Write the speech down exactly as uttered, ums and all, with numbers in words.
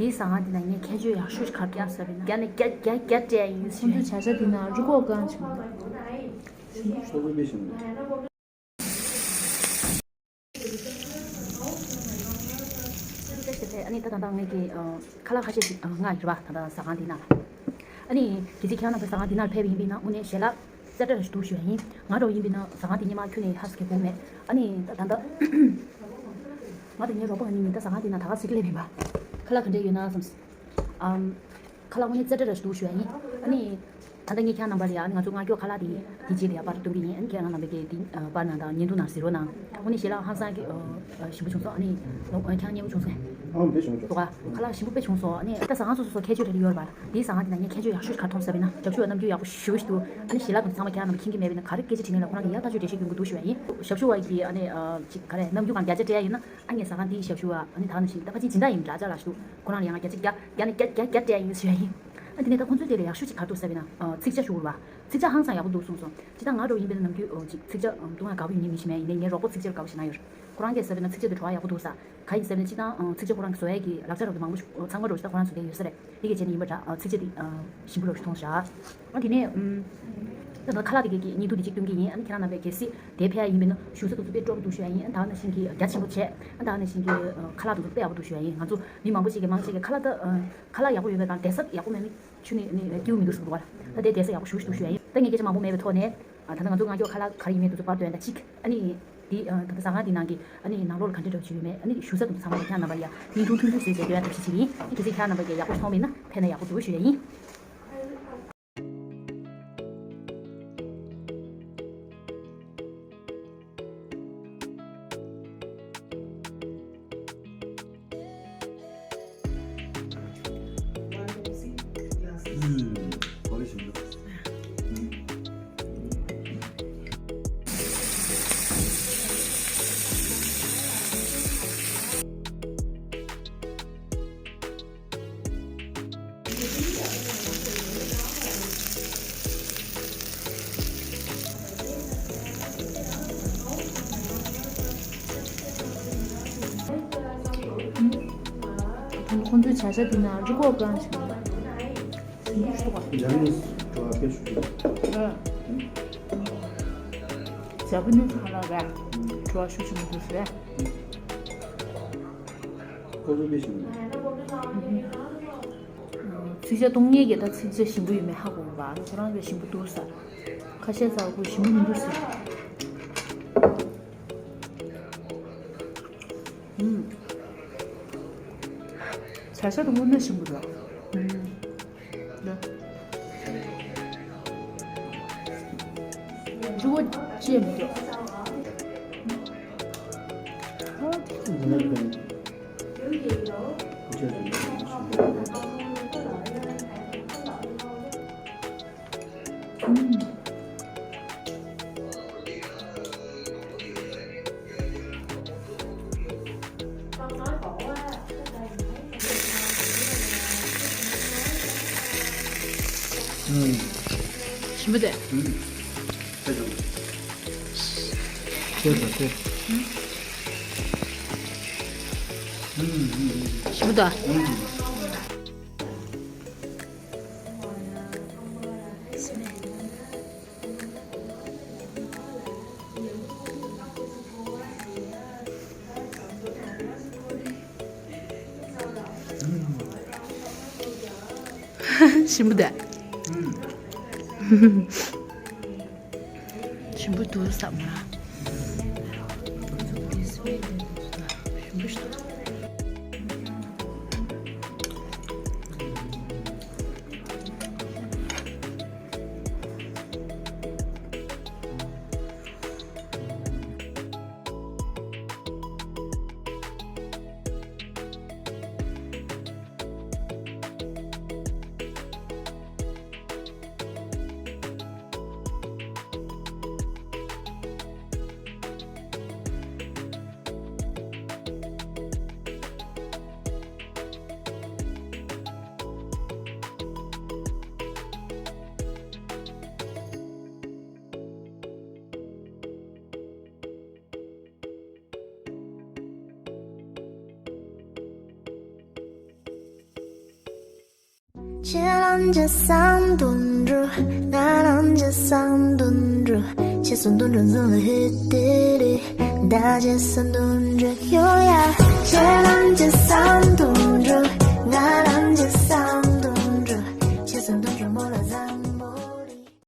དེའི་ཟ་ཁང་དེ་ན་ངས་ཁྱད་ཆོས་ཡག་ཤོས་ཤིག་ག་རེ་བརྒྱབ་ཟེར་བ་ཡིན་ན། བརྒྱ་ནས་བརྒྱ་བརྒྱ་བརྒྱ་སྤྲད་ཡིན་ཟེར། ཁོང་ཚོའི་བྱ་བྱ་དེ་ན་རི་ཀོག་གང་བྱུང་། ཁོ་བོའི་པེ་བྱུང་། ཨ་ནི་ད་ད་ལྟ་ངས་ཀྱི་ཨ་ཁ་ལག་ཁ་ཤས་ཤིག་ཨ་མངགས་ཡོད་རེད་པ། ད་ལྟ་ཟ་ཁང་འདི་ནང་ལ། ཨ་ནི་གལ་སྲིད་ཁྱེད་རང་རྣམ་པ་ཟ་ཁང་འདི་ནང་ལ་ཕེབས་པ་ཡིན་པ་ཡིན་ན་དངོས་གནས་ཞལ་ལག་རྩེ་གྲས་རེ་ཞིག་འདུག་ཞུ་ཡ་ཡིན། ང་འདྲ་བོ་ཡིན་པ་ཡིན་ན་ཟ་ཁང་འདི་སྔོན་མ་ཁྱོན་ནས་ཧ་གོ་གི་མེད། ཨ་ནི་ད་ད་ལྟ་ང་དང་ངའི་རོགས་པ་གཉིས་ད་ཟ་ཁང་འདི་ནང་ད་ག་ཟིག་སླེབས་ཡིན་པ། ཁ་ལག་ག་འདྲ་ཡོད་ན་བསམ། ཨམ། ཁ་ལག་དངོས་གནས་རྩེ་གྲས་རེ་ཞིག་འདུག་ཞུ་ཡ་ཡིན། ཨ་ནི། ད་ལྟ་ངས་ཁྱེད་རང་རྣམ་པ་ལ་ཡ། ཨ་ནི་ང་ཚོ་མངགས་སྐྱོར་ཁ་ལག་དེ་དེ་རྗེས་ལ་ཡ་པར་སྟོན་གྱི་ཡིན། ཨ་ནི་ཁྱེད་རང་རྣམ་པས་ཀྱིས་དེ་ཨ་པར་ནང་དང་བརྙན་ཐུང་ནང་གཟིགས་རོགས་གནང་། དངོས་གནས་ཞལ་ལག་ཧང་སང་གི་ཨ་ཨ་ཞིམ་པོ་བྱུང་སོང་། ཨ་ནི་ལོ་ཨ་ཁྱེད་རང་མཉེས་པོ་བྱུང་སོང་། ཨང་དཔེ་བྱུང་། འདུག་ག་ཁ་ལག་ཞིམ་པོ་དཔེ་བྱུང་སོང་། ཨ་ནི་ད་ཟ་ཁང་སོ་སོ་སོ་ཁྱད་ཆོས་རེ་རེ་ཡོད་རེད་པ། དེའི་ཟ་ཁང་དེ་ན་ངས་ཁྱད་ཆོས་ཡག་ཤོས་ག་རེ་མཐོང་ཟེར་བ་ཡིན་ན། ཞབས་ཞུ་བ་རྣམ་འགྱུར་ཡག་པོ་ཞེ་པོ་ཞིག་འདུག་ཨ་ནི་ཞལ་ལག་དེ་ཚང་མ་ཁྱེད་རང་རྣམ་པས་མཁྱེན་གྱི་མེད་པ་ཡིན་ན། ག་རེ་སྐད་ཆ་དྲིས་ན་ལ་ཁོ་རང་གིས་ཡག་ཐག་ཆོད་འགྲེལ་བཤད་སྐྱོན་གྱི་འདུག་ཞུ་བ་ཡིན། ཞབས་ཞུ་བ་གིས་ཨ་ནི་ཨ་ཅིག་ག་རེ་རྣམ་འགྱུར་གང་བརྒྱ་ཆ་སྤྲད་ཡ་ཡིན་ན། ཨ་ངས་ཟ་ཁང་འདིའི་ཞབས་ཞུ་བ་ཨ་ནི་ད་ནང་བཞིན་ད་ཕལ་ཆེར་སྦྱིན་བདག་ཡིན་འདྲ་ཅག་ལ་ཞུ། ཁོ་རང་ལ་ཡང་བརྒྱ་ཆ་བརྒྱ་བརྒྱ་ནས་བརྒྱ་བརྒྱ་བརྒྱ་སྤྲད་ཡིན་ཞུ་ཡ་ཡིན། ཨ་དེ་ནས་ད་ཁོང་ཚོའི་དེ་ལ་ཡག་ཤོས་ཅིག་ག་རེ་འདུག་ཟེར་བ་ཡིན་ན། ཨ་ཚིག་ཇ་ཞུ་དགོས་རེད་པ། ཚིག་ཇ་ཧང་སང་ཡག་པོ་འདུག་གསུངས་སོང་། ཅི་ད་ང་འདྲ་བོ་ཡིན་པ་ཡིན་ན་ནམ་རྒྱུན་ཨོ་ཅིག་ཚིག་ཇ་ཨམ་བཏུང་ཡ་དགའ་པོ་ཡིན་ནི་མི་ཞིག་མེད། ཡིན་ནའི་ངའི་རོགས་པ་ཚིག་ཇ་དགའ་པོ་ཞིག་ང་ཡོད། ཁོ་རང་གིས་ཟེར་བ་ཡིན་ན་ཚིག་ཇ་དེ་བྲོ་བ་ཡག་པོ་འདུག་ཟེར། ག་ཡིན་ཟེར་བ་ཡིན་ན་སྤྱིར་བཏང་ཨ་ཚིག་ཇ་ཁོ་རང་གིས་བཟོ་ཡ་གི་ལག་ཆ་རབ་དང་མང་པོ་ཞིག་ཨ་ཚང་མ་འདྲ་བོ་ཞིག་ད་ཁོ་རང་བཟོ་མཁན་ཡོད་ས་རེད། དེ་གི་རྗེས་ནས་ཡིན་པ་འདྲ་ཨ་ཚིག་ཇ་དེ་ཨ་ཞིམ་པོ་འདྲ་བོ་ཞིག་མཐོང་བཞག་ཨ་དེ་ནས་ཨམ་ད་ལྟ་ཁ་ལག་དེ་གི་གི་བརྙན་ཐུང་དེ་གཅིག་སྟོན་གྱི་ཡིན། ཨ་ནི་ཁྱེད་རང་རྣམ་པས་གལ་སྲིད་དེར་ཕེབས་ཡ་ཡིན་པ་ཡིན་ན་བཞུགས་ས་དེ་ཚོ་དཔེ་སྤྲོ་པོ་འདུག་ཞུ་ཡ་ཡིན། ཨ་ད་ནང་བཞིན་གྱི་རྒྱ་ཆེན་པོ་བྱས། ཨ་ད་ནང་བཞིན་གྱི་ཨ་ཁ་ལག་དེ་ཚོ་དཔེ་ཡག་པོ་འདུག་ཞུ་ཡ་ཡིན། ང་ཚོ་མི་མང་པོ་ཞིག་གིས་མང་ཆེ་གིས་ཁ་ལག་ད་ཨ་ཁ་ལག་ཡག་པོ་ཡོད་པའི་སྒང་བསྡད་ས་ཡག་པོ་མེད་མི་ཆུ་ནི་ནི་སྐྱིད་པོ་མི་འདུག་ཟེར་གི་འདུག་ག་ད་ལྟའི་བསྡད་ས་ཡག་པོ་ཞེ་པོ་ཞིག་འདུག་ཞུ་ཡ་ཡིན། ད་ངས་སྐད་ཆ་མང་པོ་མེད་པའི་ཐོག་ནས་ཨ་ད་ལྟ་ང་ཚོ་མངགས་སྐྱོར་ཁ་ལག་ག་རེ་ཡིན་མིན་དེ་ཚོ་པར་སྟོན་དང་གཅིག་ཨ་ནི་འདི་ཨ་ད་ལྟ་ཟ་ཁང་འདི་ནང་གི་ཨ་ནི་ནང་ལོགས་ལ་ག་འདྲ་འདྲ་བྱས་ཡོད་མེད། ཨ་ནི་བཞུགས་ས་དེ་ཚོ་ཚང་མ་ལ་ཁྱེད་རྣམ་པ་ལ་ཡ་བརྙན་ཐུང་ཐུང་ཐུང་བཟོས་བྱས་སྟོན་ཡ་ཐབས་ཤེས་བྱེད་ཀྱི་ཡིན། གལ་སྲིད་ཁྱེད་རྣམ་པ་གིས་ཡག་པོ་མཐོང་མེད་ན་ཕེབས་ན་ཡག་པོ་འདུག་ཞུ་ཡ་ཡིན། ཨུམ། གོ་ལེ་ཞིག་འདུག་ཁོང་ཚོའི་བྱ་བྱ་དེ་ན་རི་ཀོག་གང་བྱུང་། ཇ་པ་ནིས་བྲོ་བ་དཔེ་ཤུགས་ཆེ། ཇ་པ་ནིས་ཁ་ལག་ར་བྲོ་བ་ཤུགས་ཆེན་པོ་འདུག་ཟེར། ཁོ་ཚོ་དཔེ་ཞིམ་པོ། ཚིག་ཇ་བཏུང་མཁན་གྱིས་ད་ཚིག་ཇ་ཞིམ་པོ་ཡོད་མེད་ཧ་གོ་གི་རེད་པ། ཁོ་རང་ཚོས་ཞིམ་པོ་འདུག་ཟེར། ཁ་ཤས་ཚོས་ཁོ་ཞིམ་པོ་མི་འདུག་ཟེར། ཨུམ། བྱ་བྱ་དེ་དངོས་གནས་ཞིམ་པོ་འདུག་ཨུམ། ལོ། ཇུ་བོ་ཅི་མི་འདུག་ཨོ། ཞིམ་པོ་དེ། ཤེས་དང་ཤེས། ཞིམ་པོ་དང་། ཞིམ་པོ་དང་། ཞིམ་པོ་འདུག་བསམ་ན། ཞིམ་པོ་ཞིག་འདུག་ཁྱེད་རང་ཅི་བསམ་དོན་འགྲུབ། ང་རང་ཅི་བསམ་དོན་འགྲུབ། ཁྱེད་བསམ་དོན་འགྲུབ་ཟིན་ལ་ཧེ་ཏེ་རེ། ད་ཁྱེད་བསམ་དོན་འགྲུབ་ཡོད་ཡ། ཁྱེད་རང་ཅི་བསམ་དོན་འགྲུབ།